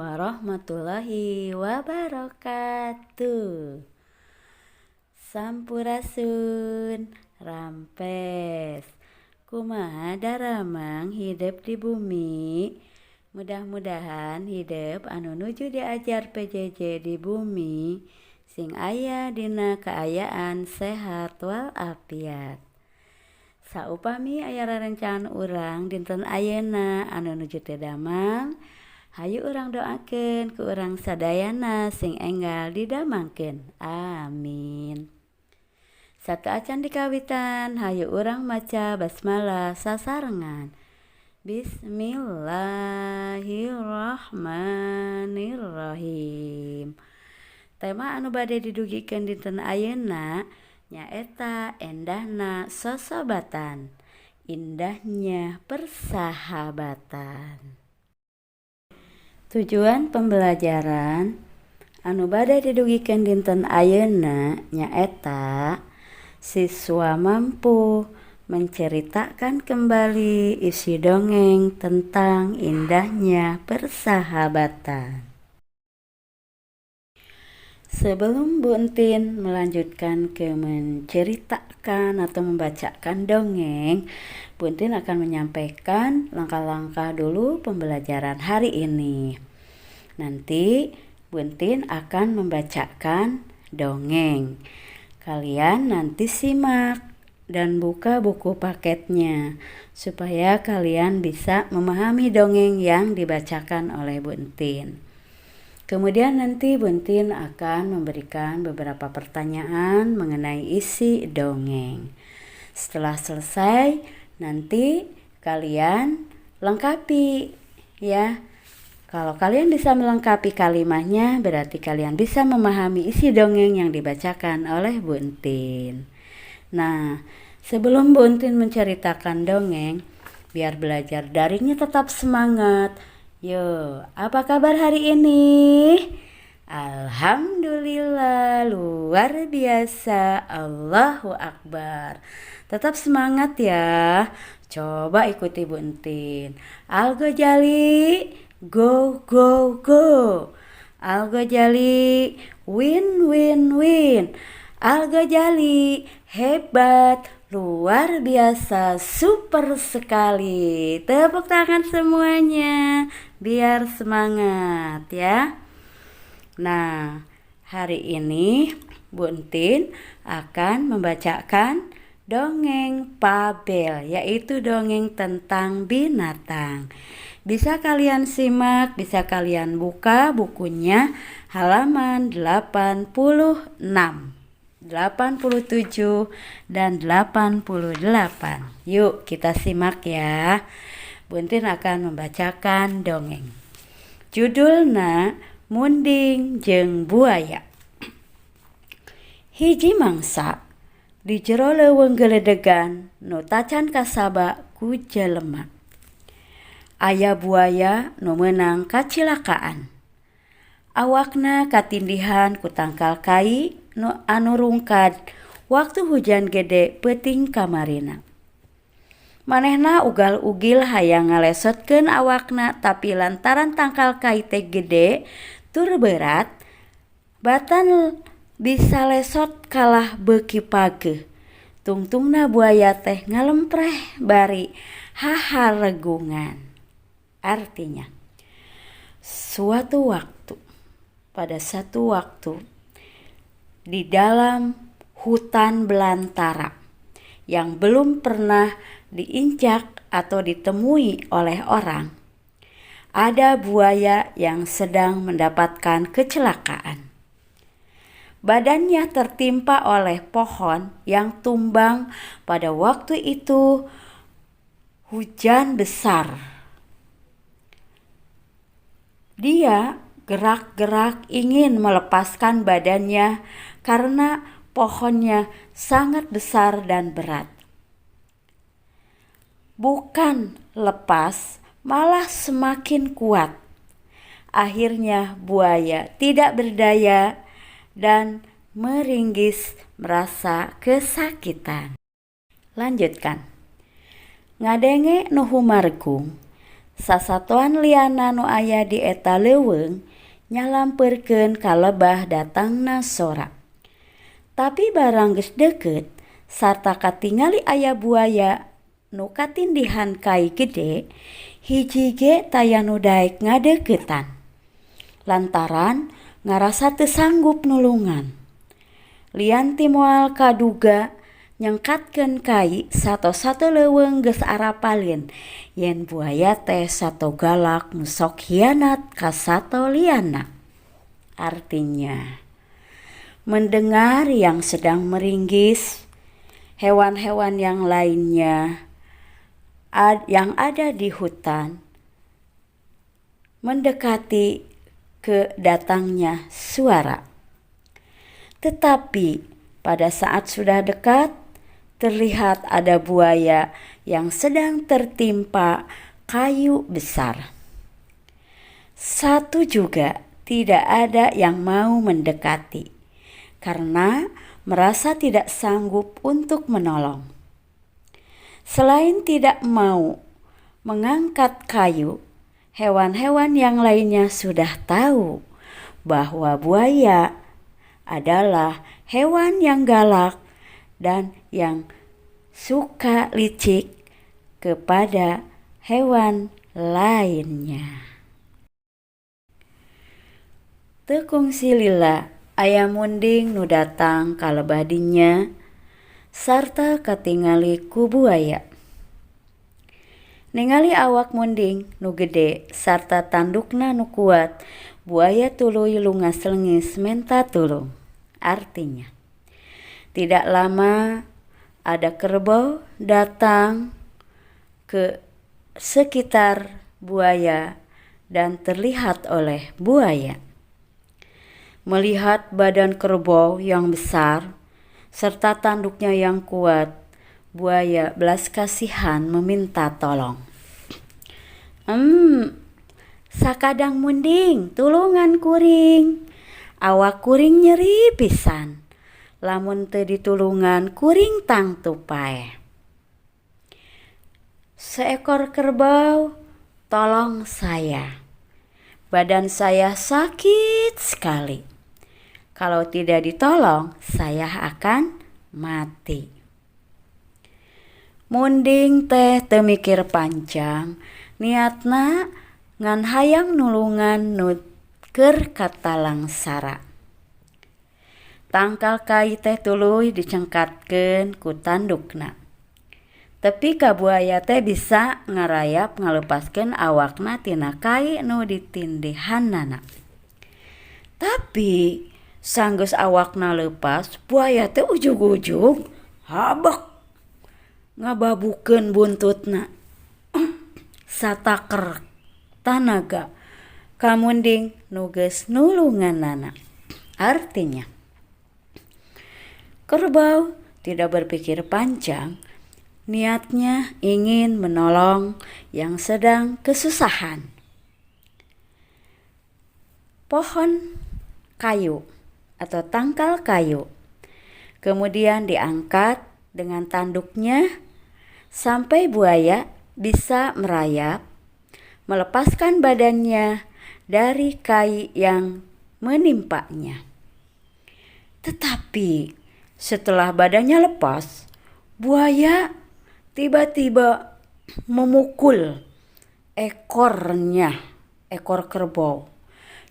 Warahmatullahi wabarakatuh. Sampurasun, rampes. Kumaha daramang hidep di bumi? Mudah-mudahan hidep anu nuju diajar PJJ di bumi sing aya dina kaayaan sehat walafiat. Saupami aya rerencangan urang dinten ayeuna anu nuju teu damang, hayu urang doakeun ku urang sadayana sing enggal didamangkeun. Amin. Sateuacan dikawitan, hayu urang maca basmalah sasarengan. Bismillahirrahmanirrahim. Tema anu bade didugikeun dinten ayeuna nyaeta endahna sosobatan, indahnya persahabatan. Tujuan pembelajaran anu bade didugikeun dinten ayeuna nyaeta siswa mampu menceritakan kembali isi dongeng tentang indahnya persahabatan. Sebelum Bu Entin melanjutkan ke menceritakan atau membacakan dongeng, Bu Entin akan menyampaikan langkah-langkah dulu pembelajaran hari ini. Nanti Bu Entin akan membacakan dongeng. Kalian nanti simak dan buka buku paketnya supaya kalian bisa memahami dongeng yang dibacakan oleh Bu Entin. Kemudian nanti Bu Entin akan memberikan beberapa pertanyaan mengenai isi dongeng. Setelah selesai, nanti kalian lengkapi ya. Kalau kalian bisa melengkapi kalimatnya, berarti kalian bisa memahami isi dongeng yang dibacakan oleh Bu Entin. Nah, sebelum Bu Entin menceritakan dongeng, biar belajar daringnya tetap semangat. Yo, apa kabar hari ini? Alhamdulillah, luar biasa. Allahu Akbar. Tetap semangat ya. Coba ikuti Bu Entin. Al-Ghazali, go, go, go. Al-Ghazali, win, win, win. Al-Ghazali, hebat, luar biasa, super sekali. Tepuk tangan semuanya, biar semangat ya. Nah, hari ini Bu Entin akan membacakan dongeng Fabel, yaitu dongeng tentang binatang. Bisa kalian simak, bisa kalian buka bukunya halaman 86, 87, dan 88. Yuk, kita simak ya. Bu Entin akan membacakan dongeng. Judulna Munding jeung Buaya. Hiji mangsa di jero leuweung geledegan nu tacan kasaba ku jelema. Aya buaya nu meunang kacilakaan. Awakna katindihan ku tangkal kai nu anu rungkad waktu hujan gede peuting kamarina. Manehna ugal-ugil hayang ngalesotkeun awakna, tapi lantaran tangkal kai teh gede tur berat, batan bisa lesot, kalah beuki pageuh. Tungtungna buaya teh ngalempreh bari haharegungan. Artinya, suatu waktu, pada satu waktu, di dalam hutan belantara yang belum pernah diinjak atau ditemui oleh orang, ada buaya yang sedang mendapatkan kecelakaan. Badannya tertimpa oleh pohon yang tumbang pada waktu itu hujan besar. Dia gerak-gerak ingin melepaskan badannya karena pohonnya sangat besar dan berat. Bukan lepas, malah semakin kuat. Akhirnya buaya tidak berdaya dan meringgis merasa kesakitan. Lanjutkan. Ngadenge nu humargung, Sasatoan liana nu aya di eta leuweung nyalampeurkeun ka lebah datangna sora. Tapi barang geus deukeut sarta katingali aya buaya nu katindihan kai gede, hiji ge taya nu daek ngadeuketan. Lantaran ngarasa teu sanggup nulungan. Lian ti moal kaduga nyengkatkeun kai sato-sato leuweung geus arapaleun yen buaya teh sato galak nu sok hianat ka sato lianna. Artinya, mendengar yang sedang meringgis, hewan-hewan yang lainnya yang ada di hutan mendekati ke datangnya suara. Tetapi pada saat sudah dekat, terlihat ada buaya yang sedang tertimpa kayu besar. Satu juga tidak ada yang mau mendekati karena merasa tidak sanggup untuk menolong. Selain tidak mau mengangkat kayu, hewan-hewan yang lainnya sudah tahu bahwa buaya adalah hewan yang galak dan yang suka licik kepada hewan lainnya. Teu kungsi lila aya munding nu datang ka lebah dinya sarta katingali ku buaya. Ningali awak munding nu gede sarta tandukna nu kuat, buaya tuluy lungas lengis menta tulung. Artinya, tidak lama ada kerbau datang ke sekitar buaya dan terlihat oleh buaya. Melihat badan kerbau yang besar serta tanduknya yang kuat, buaya belas kasihan meminta tolong. Sakadang munding, tulungan kuring. Awak kuring nyeri pisan. Lamun teu ditulungan kuring tangtu paeh. Seekor kerbau, tolong saya. Badan saya sakit sekali. Kalau tidak ditolong, saya akan mati. Munding teh teu mikir panjang, niatna ngan hayang nulungan nu keur katalangsara. Tangkal kai teh tuluy dicengkatkeun ku tandukna. Tepi ka buaya teh bisa ngarayap ngalepaskeun awakna tina kai nu ditindihanana. Tapi sanggeus awakna leupas, buaya teh ujug-ujug habek ngababukeun buntutna sataker tanaga ka munding nu geus nulunganana. Artinya, kerbau tidak berpikir panjang, niatnya ingin menolong yang sedang kesusahan. Pohon kayu atau tangkal kayu kemudian diangkat dengan tanduknya sampai buaya bisa merayap, melepaskan badannya dari kai yang menimpanya. Tetapi setelah badannya lepas, buaya tiba-tiba memukul ekornya, ekor kerbau,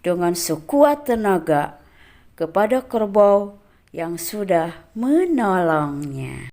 dengan sekuat tenaga kepada kerbau yang sudah menolongnya.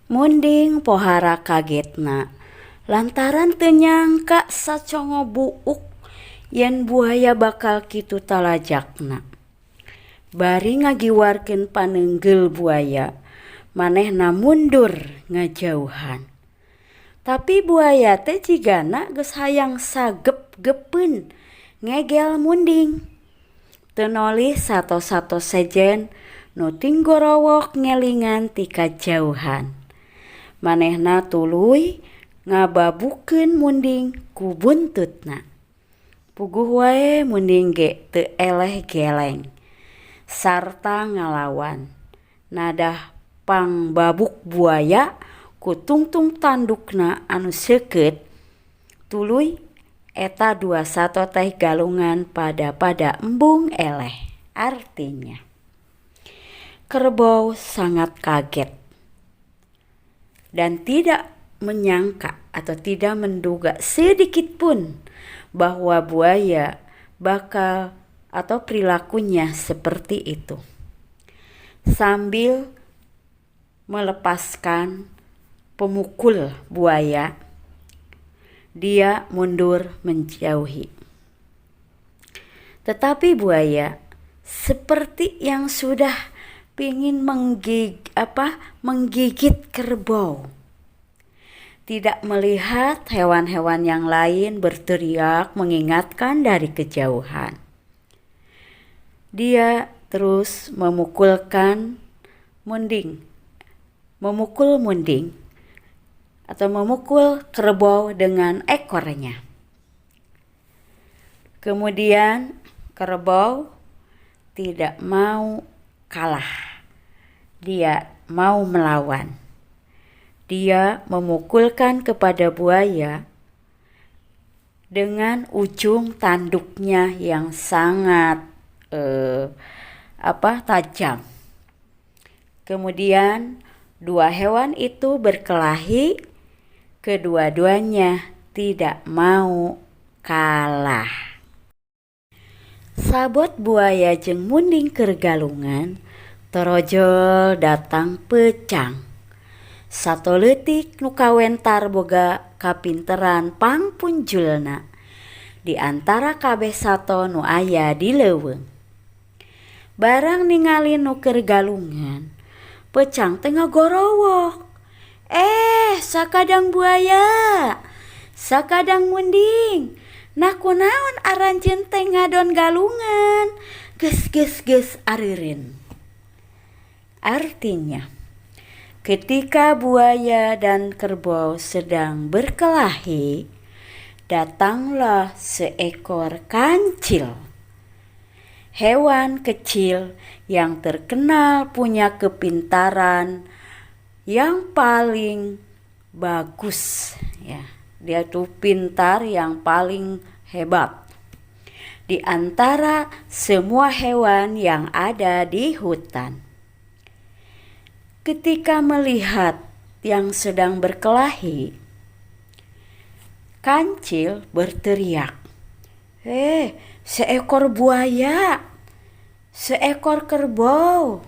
Munding pohara kagetna lantaran teu nyangka sacongo buuk yen buaya bakal kitu talajakna. Bari ngagiwarkeun paneunggel buaya, manehna mundur ngajauhan. Tapi buaya teh jigana geus hayang sagep-gepeun ngegel munding. Teu nolih sato-sato sejen nu tinggorowok ngelingan ti kajauhan. Manehna tuluy ngababukeun munding ku buntutna. Puguh wae munding ge teu eleh geleng sarta ngalawan. Nadah pangbabuk buaya ku tungtung tandukna anu seukeut Tuluy eta dua sato teh galungan pada embung eleh. Artinya, kerbau sangat kaget dan tidak menyangka atau tidak menduga sedikit pun bahwa buaya bakal atau perilakunya seperti itu. Sambil melepaskan pemukul buaya, dia mundur menjauhi. Tetapi buaya seperti yang sudah pingin menggigit kerbau. Tidak melihat hewan-hewan yang lain berteriak mengingatkan dari kejauhan. Dia terus memukulkan munding, memukul munding atau memukul kerbau dengan ekornya. Kemudian kerbau tidak mau kalah. Dia mau melawan. Dia memukulkan kepada buaya dengan ujung tanduknya yang sangat tajam. Kemudian dua hewan itu berkelahi, kedua-duanya tidak mau kalah. Sabot buaya jeung munding keur galungan, torojol datang peucang. Sato leutik nu kawentar boga kapinteran pangpunjulna di antara kabeh sato nu aya di leuweung. Barang ningali nu keur galungan, peucang teh ngagorowok. "Eh, sakadang buaya, sakadang munding, nah kunaon aranjeun teh ngadon galungan? Geus, geus, geus areureun." Artinya, ketika buaya dan kerbau sedang berkelahi, datanglah seekor kancil. Hewan kecil yang terkenal punya kepintaran yang paling bagus ya. Dia tuh pintar yang paling hebat di antara semua hewan yang ada di hutan. Ketika melihat yang sedang berkelahi, kancil berteriak, "Eh, seekor buaya, seekor kerbau,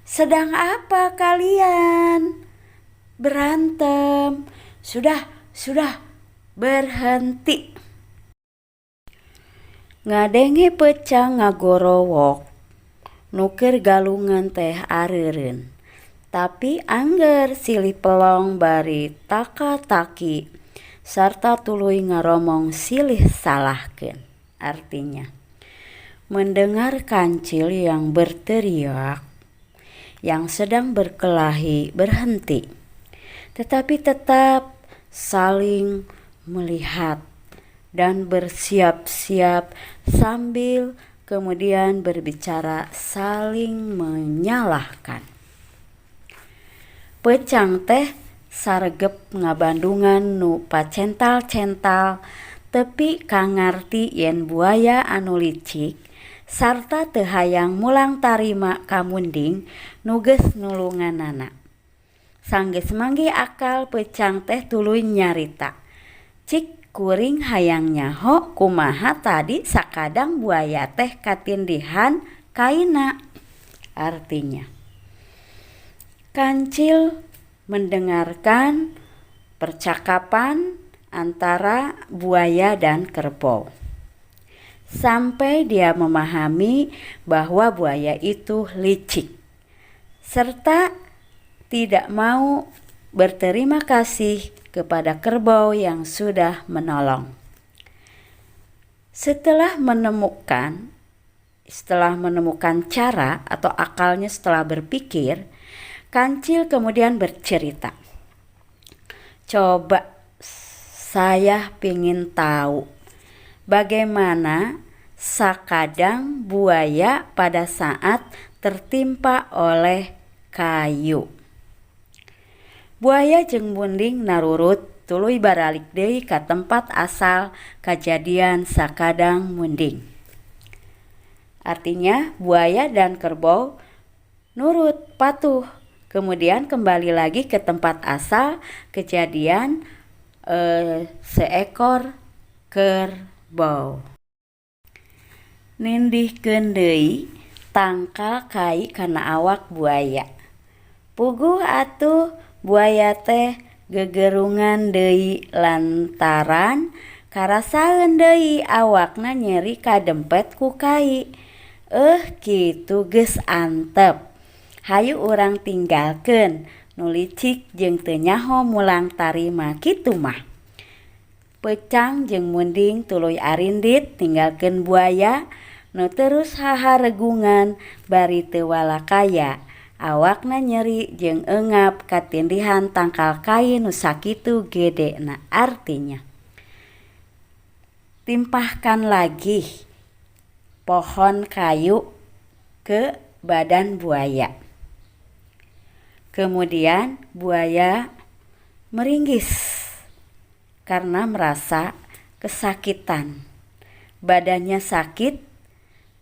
sedang apa kalian berantem? Sudah, sudah, berhenti." Ngadenge peucang ngagorowok, nu keur galungan teh areureun. Tapi angger silih pelong bari taka-taki sarta tuluy ngaromong silih salahkeun. Artinya, mendengar kancil yang berteriak, yang sedang berkelahi berhenti, tetapi tetap saling melihat dan bersiap-siap sambil kemudian berbicara saling menyalahkan. Peucang teh saregep ngabandungan nu pacental-cental tepi ka ngarti yen buaya anu licik sarta teu hayang mulang tarima ka munding nu geus nulunganana. Sanggeus manggih akal, peucang teh tuluy nyarita. "Cik, kuring hayang nyaho kumaha tadi sakadang buaya teh katindihan kaina." Artinya, kancil mendengarkan percakapan antara buaya dan kerbau sampai dia memahami bahwa buaya itu licik serta tidak mau berterima kasih kepada kerbau yang sudah menolong. Setelah menemukan cara atau akalnya setelah berpikir, kancil kemudian bercerita. "Coba saya pingin tahu bagaimana sakadang buaya pada saat tertimpa oleh kayu." Buaya jeung munding narurut. Tuluy baralik deui ka tempat asal kajadian sakadang munding. Artinya buaya dan kerbau nurut, patuh. Kemudian kembali lagi ke tempat asal kejadian seekor kerbau. Nindihkeun deui tangkal kai kana awak buaya. Puguh atuh buaya teh gegerungan deui lantaran karasaeun deui awakna nyeri kadempet ku kai. Kitu geus antep. Hayu urang tinggalkeun nu licik jeung teu nyaho mulang tarima kitu mah. Peucang jeung munding tuluy arindit ninggalkeun buaya nu terus haharegungan bari teu walakaya. Awakna nyeri jeung eungap katindihan tangkal kai nu sakitu gedena. Artinya, timpahkan lagi pohon kayu ke badan buaya. Kemudian buaya meringgis karena merasa kesakitan. Badannya sakit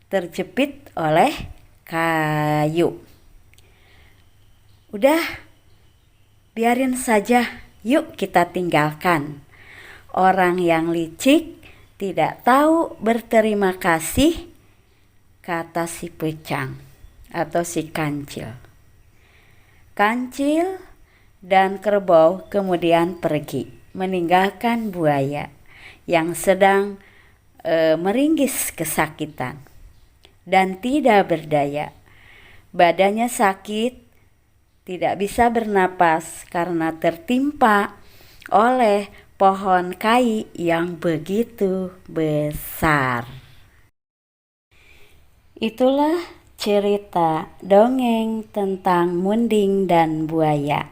terjepit oleh kayu. Udah, biarin saja, yuk kita tinggalkan. Orang yang licik tidak tahu berterima kasih, kata si peucang atau si kancil. Kancil dan kerbau kemudian pergi meninggalkan buaya yang sedang meringgis kesakitan dan tidak berdaya. Badannya sakit, tidak bisa bernapas karena tertimpa oleh pohon kai yang begitu besar. Itulah cerita dongeng tentang munding dan buaya.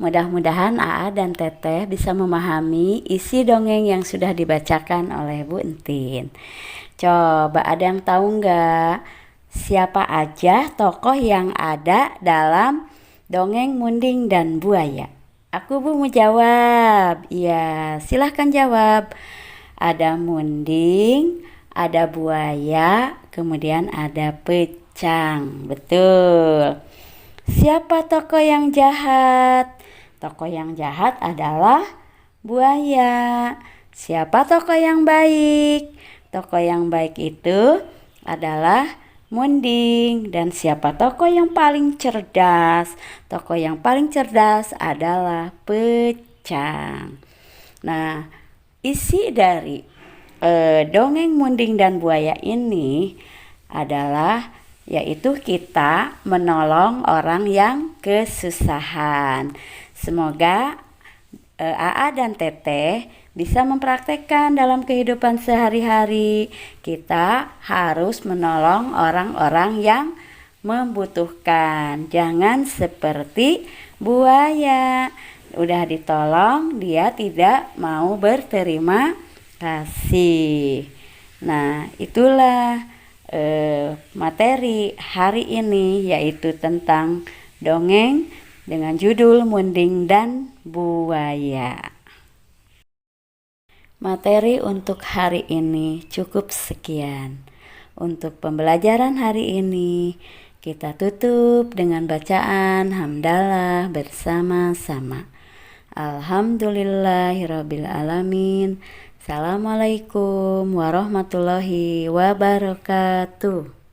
Mudah-mudahan AA dan Teteh bisa memahami isi dongeng yang sudah dibacakan oleh Bu Entin. Coba ada yang tahu nggak siapa aja tokoh yang ada dalam dongeng munding dan buaya? Aku Bu mau jawab. Iya, silahkan jawab. Ada munding, ada buaya, kemudian ada peucang. Betul. Siapa tokoh yang jahat? Tokoh yang jahat adalah buaya. Siapa tokoh yang baik? Tokoh yang baik itu adalah munding. Dan siapa tokoh yang paling cerdas? Tokoh yang paling cerdas adalah peucang. Nah, isi dari dongeng munding dan buaya ini adalah yaitu kita menolong orang yang kesusahan. Semoga AA dan Teteh bisa mempraktekkan dalam kehidupan sehari-hari. Kita harus menolong orang-orang yang membutuhkan. Jangan seperti buaya. Udah ditolong, dia tidak mau berterima kasih. Nah, itulah materi hari ini, yaitu tentang dongeng dengan judul Munding dan Buaya. Materi untuk hari ini cukup sekian. Untuk pembelajaran hari ini, kita tutup dengan bacaan hamdalah bersama-sama. Alhamdulillahirabbil alamin. Assalamualaikum warahmatullahi wabarakatuh.